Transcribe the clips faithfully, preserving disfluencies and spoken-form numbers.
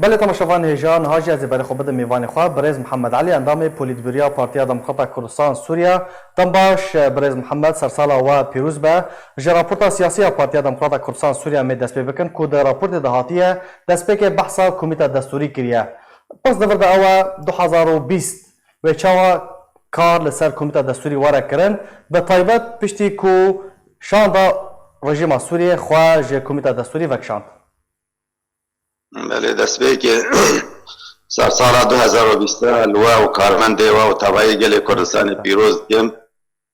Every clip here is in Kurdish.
Belê temaşevan hêja, niha jî ez ê berê xwe bidim mêvanê xwe, birêz Mihemed Elî, endamê Polîtbûroya Partiya Demokrata Kurdistan Sûriye. Dem baş, birêz Mihemed, sersala we pîroz be. Ji raporta siyasî ya Partiya Demokrata Kurdistan Sûriye em ê dest pê bikin, ku di raportê de hatiye, destpêkê behsa komîta destûrî kiriye. Pirs di vir de ew e, du hezar û bîst wê çawa kar li ser komîta destûrî were kirin, bi taybet piştî ku şanda rejîma Sûriyê xwe ji komîta destûrî vekişand? Belê, destpêkê sersala du hezar û bîst li we û karmendê we û tevayê gelê Kurdistanê pîroz dikim.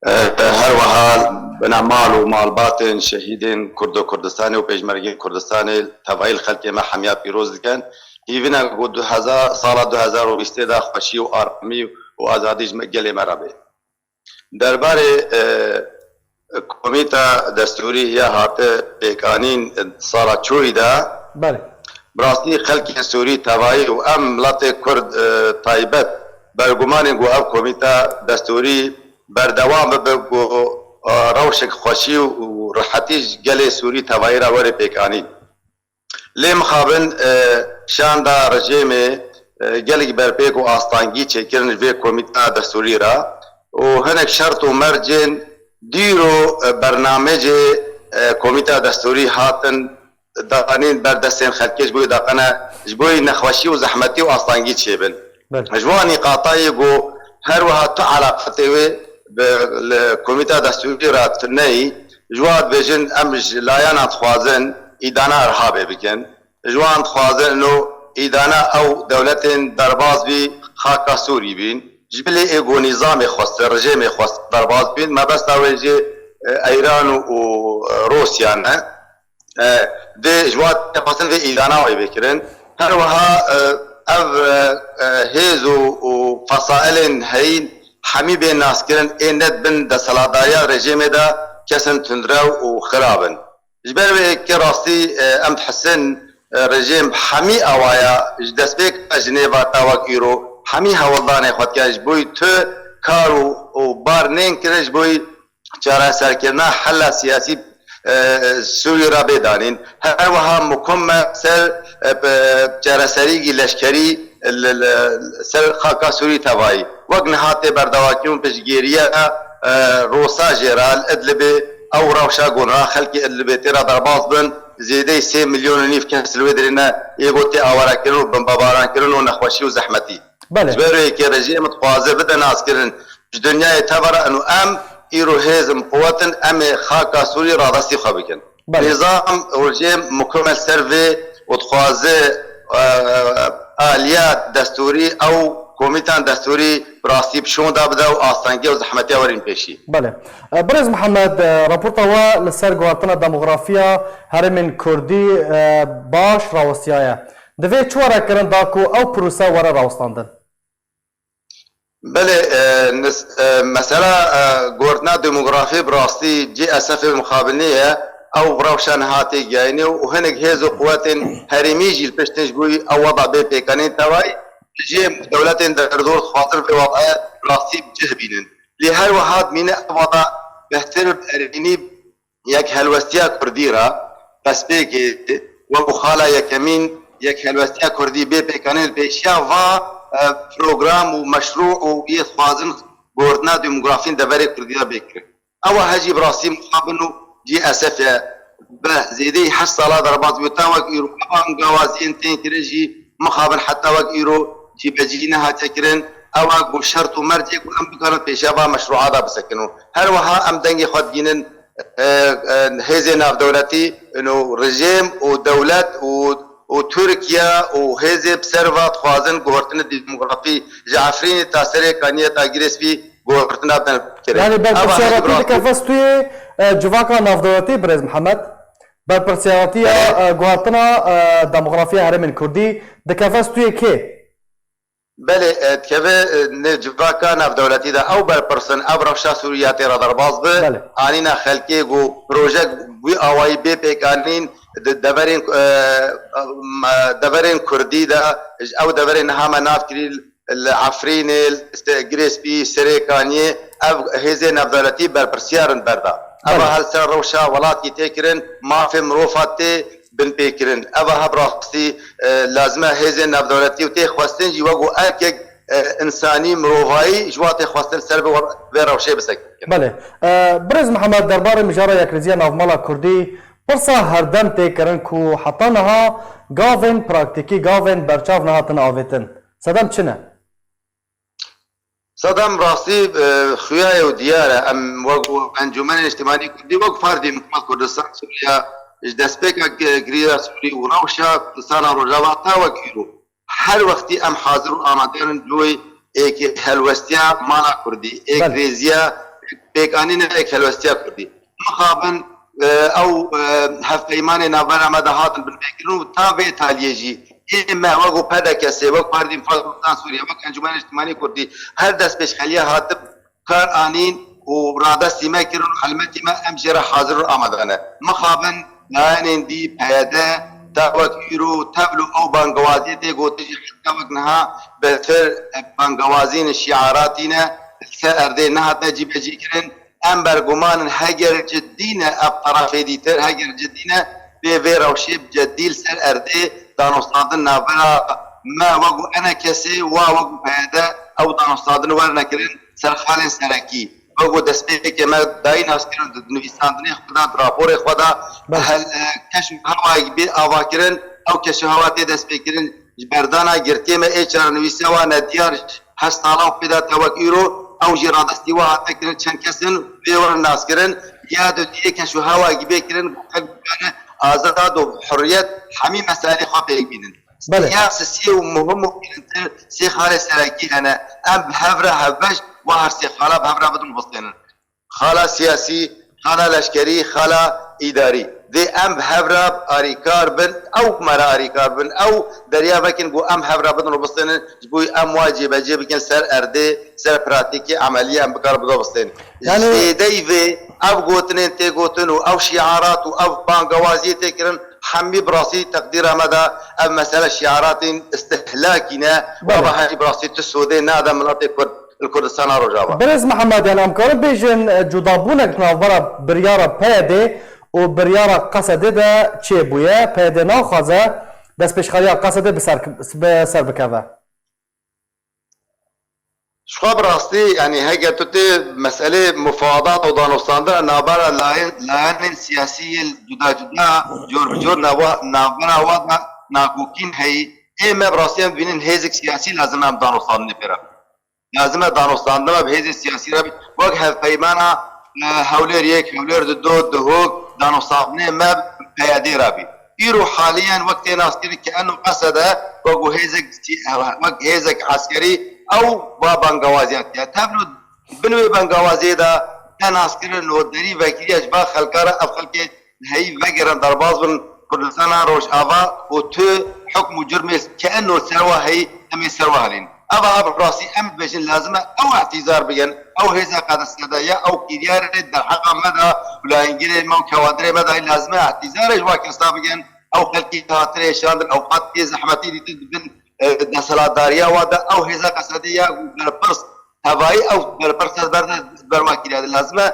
E, her wiha bina mal û malbatên şehîdên Kurdo Kurdistanê û Pêşmergên Kurdistanê tevayî li xelkê me hemiya pîroz dikin. Hîvîna ku du hezar, sala du hezar û bîstê de xweşî û aramî û azadî ji me, gelê me re bê. Derbarê, e, komîta destûrî ya hate pêkanîn sala çûyî de, Belê. bi rastî xelkê Sûrî tevayî û em miletê Kurd, e, taybet bergumanên ku ev komîta destûrî berdewam bibe, ku, e, rewşek xweşî û rihetî ji gelê Sûrî tevayî re were pêkanîn. Lê mixabin, e, şanda rejêmê, e, gelek berpêk û astangî çêkirin ji vê komîta destûrî re û hinek şert û mercên dîro, e, bernamecê, e, komîta destûrî hatin danîn ber destên xelkê ji bo wê daqene, ji bo wê nexweşî û zehmetî û astangî çêbin. Belê. Ji wan nîqatayê ku her wiha tu eleqetê wê bi, li komîta destûrî re tu neyî, ji wan dibêjin em ji layanan dixwazin îdana Irhabê bikin. Ji wan dixwazin ino îdana ew dewletên derbaz bî xaka Sûrî bîn. Ji bilê ê ku nîzamê xwest, rejêmê xwest derbaz bîn, mebesta wê jê, e, Eyran û, û, e, Rûsya ne. E, vê ji wan dixwazin vê îdana wê bikirin. Her wiha, e, ev, e, e, hêz û, û fesailên heyîn hemî bên naskirin ê ne di bin desthilatdariya rejêmê de kesin tundrew û xirab in. Ji ber wê yekê rastî, e, em dihisin, e, rejêm hemî awaya ji destpêka Jinêva ta wek îro hemî hewldanê xwe dike ji bo tu kar û, û bar nên kirin ji bo çareserkirina hela siyasî, e, Sûriyê re bê danîn. Her wiha mukim me ser, e, pe-, çareserîgî leşkerî li, li, ser xaka Sûrî tevayî. Wek niha tê berdewamkirin û piştgiriya, e, Rûsa jê re li Idlibê ew rewşa gona xelkê Idlibê tê re derbas bin, zêdeyî sê milyon û nîv kes li wê derê ne, yê got tê awarekirin û bimbebarankirin û nexweşî û zehmetî. Belê. Ji ber wê yekê rejîm dixwaze bide naskirin ji dinyayê tevera û em îro hêz in, quwet in, em ê xaka Sûriyê radestî xwe bikin. Belê. Nîzam û rejîm mukim e li ser vê û dixwaze, e, aliya destûrî ew komîtan destûrî bi rastî bi şûnda bide û astengî û zehmetiya werîn pêşî. Belê. E, Birêz Mihemed, e, raporta we li ser guhertina demografiya herêmên Kurdî, e, baş rawestiyaye. Divê çi were kirin da ku ew prose were rawestandin? Belê, e, nis-, e, mesela, e, guhertina demografî bi rastî cê esefê mixabinê ye. Ew rewşa niha tê gihayînê û hinek hêz û quwetên herêmî jî li pişt tê ji bo ew wada bê pêkanîn tevayî. Jê dewletên derdor dixwazin vê wadaya rastî bi cih bînin. Lê her wiha dimîne ev wada bêhtir bi erênî yek helwestiya kurdî re destpêkê wekû xala yekemîn yek helwestiya kurdî bê pêkanîn li pêşiya va, e, program û meşrû û yê dixwazin guhertina demografîn deverê kurdî re bê kirin. Ewa hejî bi rastî mixabin û cî esef e. Bi zêdeyî heşt sala derbas bû, ta wek îro evan gawaziyên tên kirin jî mixabin heta wek îro cîbecî nehatiye kirin. Ewa ku şert û mercê ku em bikarin pêşiya va meşrûa da bisekin û her wiha em dengê xwe digînin, e, e, hêzê navdewletî, ino rejîm û dewlet û, û Tirkiye û hêzê bi ser va dixwazin guhertinê demografî ji Efrînê ta Serê Kaniyê ta Girêspî guhertina bidin kirin. Yanî berpirsiyarîtî dikeve stûyê, e, civaka navdewletî, birêz Mihemed? Berpirsiyarîtiya, e, guhertina, e, demografiya herêmên Kurdî dikeve stûyê kê? Belê, e, dikeve, e, nêv civaka navdewletî de ew berpirs in, ev rewşa Sûriya tê re derbas bi, Belê. anîna xelkê ku projek wî awayî bê pêkanîn di deverên, e, em, e, deverên Kurdî de, ji ew deverên niha me nav kirî li Efrînê, li Se-, Girêspî, Serê Kaniyê, ev hêzên navdewletî berpirsiyar in berda. Eva Belê. her ser rewşa welatî tê kirin, mafê mirova tê bin pê kirin. Eva heb rastî, e, lazim e hêzên navdewletî û tê xwestin jî wek û erkek, e, însanî, mirovayî ji wan tê xwestin ser bi wer-, vê rewşê bisekin. Belê. E, Birêz Mihemed, derbarê mijara yekrêziya navmala Kurdî pirsa herdem tê kirin ku heta niha gavên praktîkî, gavên berçav nehatin avêtin. Sedem çi ne? Sedem rastî, e, xuya ye û diyar e. Em wek û Encûmenê Niştimanî Kurdî, wek ferdî Hikûmet Kurdistan Sûriya ji destpêka gi-, girîya Sûrî û rewşa Kurdistana Rojava ta wek îro, her wextî em hazir û amade in boy êk helwestiya mala Kurdî, êk Belê. rêziya pêkanîna êk helwestiya Kurdî. Mixabin, e, ew, e, hevpeymanê navbera me de hatin binpêkirin û ta vê taliyê jî ê me wek û P D K S, wek Partî Mufad Kurdistan Sûriye, wek Encûmenê Niştimanî Kurdî, her destpêşxeliya hatib kar anîn û radestî me kirin û helmetî me, em jê re hazir û amade ne. Mixabin layenên dî, P Y D, ta wek îro, tevlo ew bangewaziyê tê gotin jî heta wek niha betir bangewazîn şiaratî ne, li ser erdê nehatine cîbecîkirin. Em berguman in heger cidî ne ev terefê dîtir, heger cidî ne, bê vê rewşê bi cidî li ser erdê danûstandin navbera me wek û enekesê wa wek û P Y D ew danûstandin werne kirin ser xalên serekî. Wek û destpêkê me dayî naskirin di nivîsandinê xwe de, di raporê xwe de Belê. hel, e, keş û hewayek bê avakirin, ew keş û hewa tê destpêkirin ji berdana girtiyê me ê çarenivîsa wa nediyar heft sala û pê de te wek îro, ew jî radestî wa hate kirin çend kes in, bê werin naskirin, ya dotiyê keş û hewayekî bê kirin, ku xelk bikare azad û hurriyet hemî meselê xwe pêk bînin. Belê. Ya sisiyê û muhim û girîngtir sê xalê serekî hene. Em bi hev re hevbeş wa her sê xala bi hev re bidin û bistênin. Xala siyasî, xala leşkerî, xala îdarî. Vê em bi hev re arîkar bin, ew me re arîkar bin, ew derya vekin ku em hev re bidin û bistênin, ji bo em wa cêbecê bikin ser erdê, ser pratîkê emeliyê em bikarin bido bistênin. Yanî Zêdeyî vê ev gotinên tê gotin û ew şiarat û ev bangewaziyê tê kirin, hemî bi rastî teqdîra me de ev mesele şiaratên istihlakî ne, Belê. ava hemî bi rastî tu sodê nade miletê Kurd. Li Kurdistana Rojava. Birêz Mihemed, yanî em karin bêjin, e, cudabûnek di navbera biryara P Y D û biryara Qesedê de çêbûye. P Y D naxwaze destpêşxeriya Qesedê bi ser, bi ser bikeve. Ji xwe bi rastî, yanî heger tu tê meselê mufadat û danûstandina navbera layên, layenên siyasî yên cuda cuda, cor bi cor nava-, navbera wan de nakokîn heyî, ê me bi rastî em dibînin hêzek siyasî lazim e em danûstandinê pê re. Lazim e danûstandina bi hêzên siyasî re bî. Wek hevpeymana, e, Hewlêr Yek, Hewlêr Dido, Duhok, danûstandinê me bi P Y D re bî. Îro haliyen wek tê naskirin ki eno Qesede wek û hêzek sî-, wek hêzek eskerî ew ba bangawaziya tê. Tevno bin wê bangawaziyê de tê naskirin û derî vekiriye ji ba xelka re ev xelkê heyî vegerin derbas bin Kurdistana Rojava û tu hukm û curmê ke eno ser wa heyî em ê ser wa hilîn. Eva bi rastî em dibêjin lazim e ew îtîzar bikin, ew hêza Qedesede ya ew kiryarê derheqa me de û layengirê me û kewadirê me de lazim e îtîzarê ji wa kesa bikin, ew xelkî hatine şandin, ew qat tê zehmetî dîtin dibin, e, desthilatdariya wa de ew hêza Qesedê ya berpirs Tevayî ew berpirs ez ber, ber wa kiriye. Lazim e,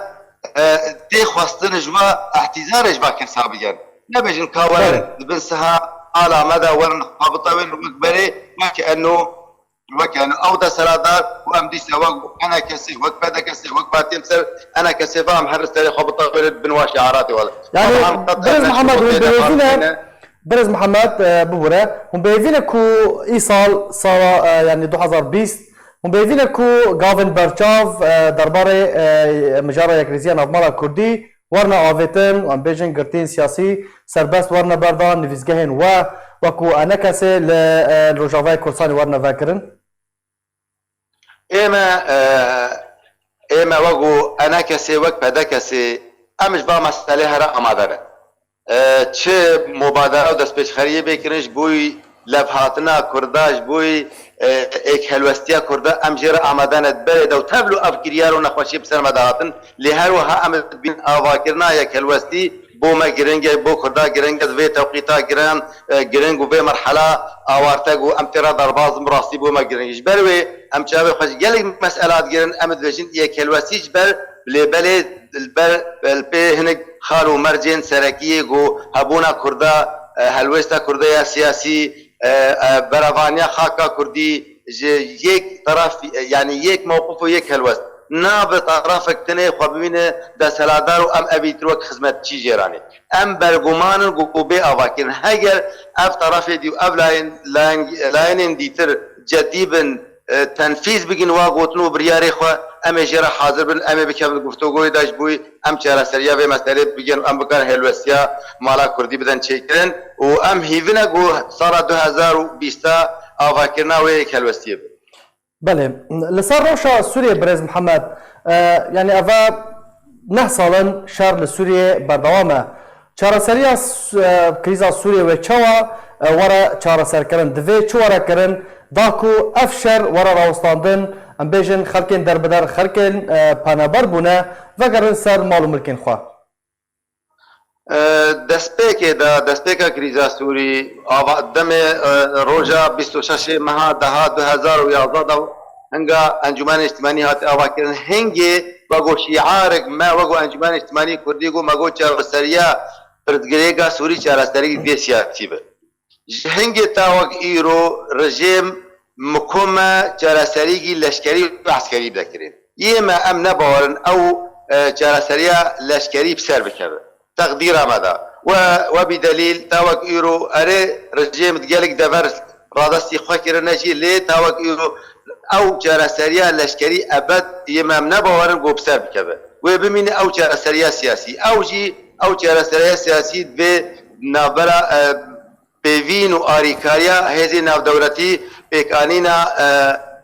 e, tê xwestin ji va îtîzarê ji va kesa bigerin. Nebêjin ka werin Belê. di bin siha ala me de werin xwe bitewin wek berê, wek eno, wek eno ew desthilatdar û em dîsa wek enekesê, wek pedekesê, wek partiyên ser enekesê va em her serê xwe bitewin bin wa şiaratê wele. Yanî, Taban qet Birêz ev Mihemed, hûn neşkirokê de bêhêvî ne, partiyê ne. Birêz Mihemed, e, bibûre. Hûn bêhêvî ne ku îsal sala, e, yanî du hezar bîst, Hûn bêvî ne ku gavên berçav, e, derbarê, e, mijara yekrêziya navmala Kurdî werine avêtin, em bêjin girtiyên siyasî serbest werine berdan, nivîsgehên we, wekû enekesê li, e, li Rojavayê Kurdistanê werine vekirin? Ê me, e, ê me wekû enekesê, wek pedekesê, em ji va meselê here amade ne. E, çi mubadera û destpêşxeriyê bê kirin ji bo levhatina Kurda, ji bo, e, êkhelwestiya Kurda, em jê re amade ne. Berê de û tevlo ev kiryar û nexweşiyê bi ser me de hatin. Lê her wiha em dibînin avakirina yekhelwestî bo me giring e, bo Kurda giring e, di vê tewqîta giran, e, giring û vê merhela awarte ku em tê re derbas bin, bi rastî bo me giring e. Ji ber wê em çavê xwe ji gelek mesela digirin, em dibêjin yekhelwestî ji ber lê belê li ber, li pê hinek xal û mercên serekiyê ku hebûna Kurda, e, helwêsta Kurdê ya siyasî, e, e, berevaniya xaka Kurdî ji yek taraf, e, yanî yek mewqif û yek helwest. Nabe tarafek tinê xwe bibîne desthilatdar û em evîtir wek xizmetçî jê re anî. Em berguman in ku, ku bê avakirin. Heger ev tarafê dî û ev layên, layên, layênên dîtir cedî bin, e, tenfîz bikin wa gotin û biryarê xwe, em ê jê re hazir bin, em ê bikevin guftogorê de ji bo em çareseriya vê meselê bikin, em bikarin helwestiya mala Kurdî bidin çêkirin û em hîvine ku sala du hezar û bîst avakirina wê yek helwestiyê be. Belê. Li ser rewşa Sûriyê, birêz Mihemed, e, yanî eve neh sal in şer li Sûriyê berdewam e. Çareseriya s-, e, krîza Sûriyê wê çawa, e, were çareserkirin? Divê çi were kirin da ku ev şer were rawestandin, em bêjin xelkên derbider, xelkên, e, penaber bûne, vegerin ser mal û milkên xwe? E, destpêkê de, destpêka krîza Sûrî, ava, demê, e, roja bîst û şeş meha deha du hezar û yazdeh de hinga Encûmena Niştimanî hate avakirin. Hingê wego şiarek me, wego Encûmena Niştimanî Kurdî got, me got çareseriya pirsgirêka Sûrî çareserî vê siyasî be. Ji hingê ta wek îro rejîm mikomme çareserîkî leşkerî û eskerî bide kirin. Yê me em ne bawer in ew, e, çareseriya leşkerî bi ser bikeve. Teqdîra me de. We, we bî delîl ta wek îro erê rejîm di gelek dever radestî xwe kirine jî lê ta wek îro ew çareseriya leşkerî ebed yê me em ne bawer in ku bi ser bikeve. Wê bimîne ew çareseriya siyasî. Ew jî ew çareseriya siyasî divê navbera, e, pêvîn û arîkariya hêzên navdewletî, pêkanîna, e,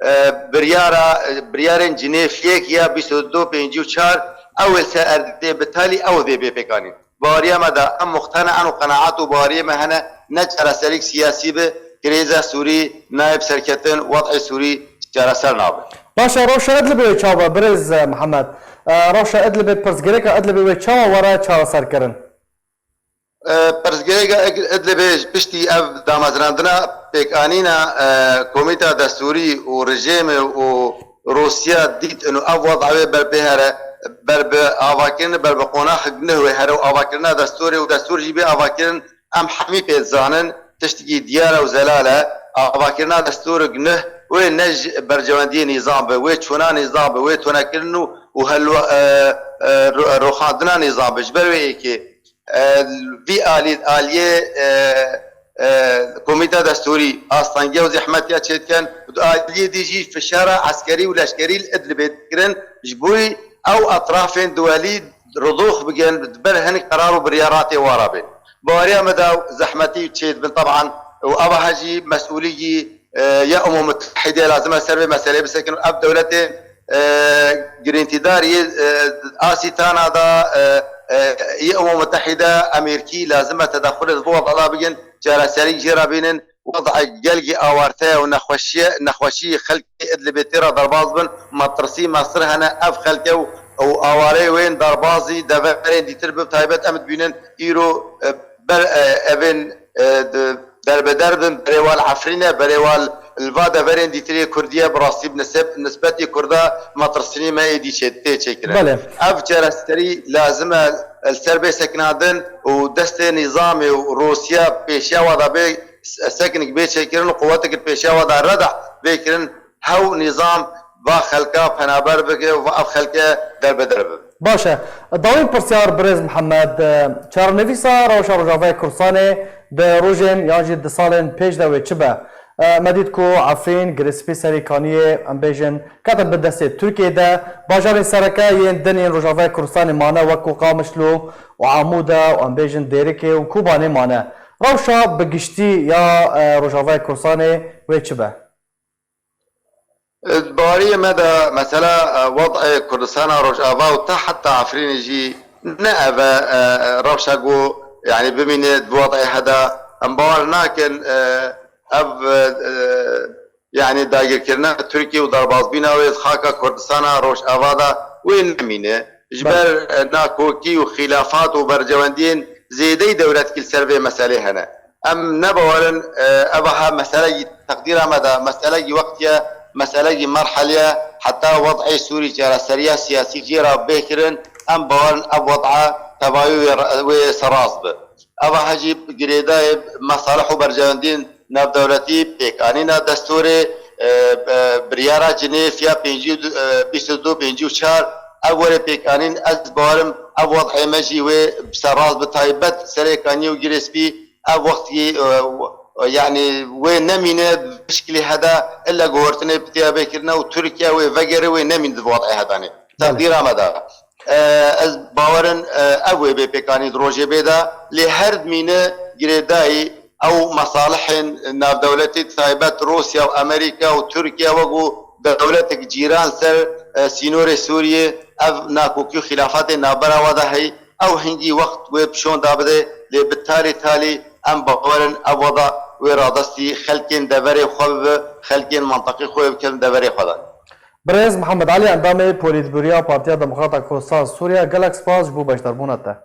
e, biryara, e, biryarên Cinêv yek ya bîst û du pêncî û çar, ew ê ser erdê bi talî ew dê bê pêkanîn. Baweriya me de em muqtena in û qenaet û baweriyê me hene, ne çareserîk siyasî be, krîza Sûrî nayê bi serketin, wed'ê Sûrî çareser nabe. Baş e, rewşa Idlibê wê çawa be, birêz, e, Mihemed? E, rewşa Idlibê, pirsgirêka Idlibê wê çawa were çareserkirin? E, pirsgirêka Ig-, Idlibê ji piştî ev damezrandina pêkanîna, e, Komîta Destûrî û rejîmê û Rûsya dîtin û ev weda wê ber pê here, ber bi avakirin, ber bi qonax gunih wê here û avakirina destûrê û destûr jî bê avakirin, em hemî pê dizanin, tiştekî diyar e û zelal e. Avakirina destûr gunih wê ne ji berjewendiyê nîzam be, wê çûna nîzam be, wê tonekirin û, û helwa-, e, e, ro-, roxandina nîzam be. Ji ber wê yekê e, vî alî, aliyê, e, e, Komîta Destûrî astengiya û zehmetiya çêdikin, di aliyê dî jî fişara eskerî û leşkerî li Idlibê dikirin, ji bo ew etrafên duwelî ridûx bikin, di ber hinek qerar û biryaratê wara bên. Baweriya me de zehmetî çêdibin, teban, û ava jî mesûlî jî e, ya Umûm Mutehîde lazim e ser vê meseleyê bisekin û ev dewletê, e, girîntîdar yê, e, asî tana da, e, e, yê Umûm Mutehîde Amerîkî lazim e tedexulê di bo weda bigin, çareserî jê re bînin. Weda gelgî awarte ye û nexweşiye, nexweşî xelkê Idlibê tê re derbas bin, metirsî mestir hene ev xelke û, û awareyê wên derbazî deverên dîtir bi taybet em dibînin îro, e, ber, e, evên, e, di, derbeder bin, berêwal Efrîn e, berêwal li va deverên dîtirê Kurdî ye, bi rastî bi niseb-, nisbetî Kurda metirsînî me êdî çê-, tê çêkirin. Belê. Ev çareserî lazim e li ser bê sekinandin û destê nîzamê û Rûsya pêşiya wa da bê se-, sekinik bê çêkirin û quwetek li pêşiya wa da reda bê kirin. Hew nîzam va xelka penaber bike û va ev xelke derbeder bibe. Baş e. Dawîn pirsyar, birêz Mihemed, e, çarenivîsa rewşa Rojavayê Kurdistanê di rojên yan jî di salên pêş de wê çi be? E, me dît ku Efrîn, Girê Spî, Serî Kaniyê, em bêjin, ketin bin destê Tirkiyê de, bajarên sereke yên din yên Rojavayê Kurdistanê mane, wek ku Qamişlo û Amûd e û em bêjin Dêrikê û Kobanê mane. Rewşa bi giştî ya, e, Rojavayê Kurdistanê wê çi be? Di baweriyê me de mesela, e, wed'ê Kurdistana Rojava û ta heta Efrînê jî ne ev e, e, rewşa ku, yanî bimîne di wed'ê heda. Em bawer nakin, e, ev, e, e, yanî dagirkirina Tirkiyê û derbazbîna wê di xaka Kurdistana Rojava de wê nemîne. Ji Belê. ber, e, nakokî û xîlafat û bercewendiyên zêdeyî dewletkî li ser vê meselê hene. Em ne bawer in, e, ev aha meselekî teqdîra me de, meselekî wextî ye, meselekî merhelî ye, heta wed'ê Sûrî çareseriya siyasî jê re bê kirin, em bawer in ev wed'a tevayî wê re-, wê serast be. Eva hejî girêdayê mesalih û berjewendiyên navdewletî, pêkanîna destûrê, e, e, biryara Cinêf ya pêncî û du, e, bîst û du pêncî û çar, ev were pêkanîn, ez bawerim ev wad'ê me jî wê bi ser rast, bi taybet Serêkaniyê û Girê Spî, ev wextî, e, w-, yanî wê nemîne bi şikilî heda, ille guhertinê bi tiya bê kirine û Tirkiye wê vegere, wê nemîne di wad'ê hedanê. Belê. Teqdîra me de. E, ez bawerin, e, ev wê bê pêkanî di rojê bê de, lê her dimîne girêdayî ew mesalihên navdewletî, taybet Rûsya û Amerîka û Tirkiye wekû dewletek cîran ser, e, sînorê Sûriyê ev nakokî û xîlafatê navbera we de heyî, ew hingî wext wê pişon da bide, lê bi talî talî em bawerin ev wada wê radestî xelkên deverê xwe bibe, xelkên menteqê xwe wê bikevin deverê xwe de. Birêz Mihemed Elî, endamê Polîtbûroya Partiya Demokrata Kurdistan Sûriye, gelek spas ji bo beşdarbûna te.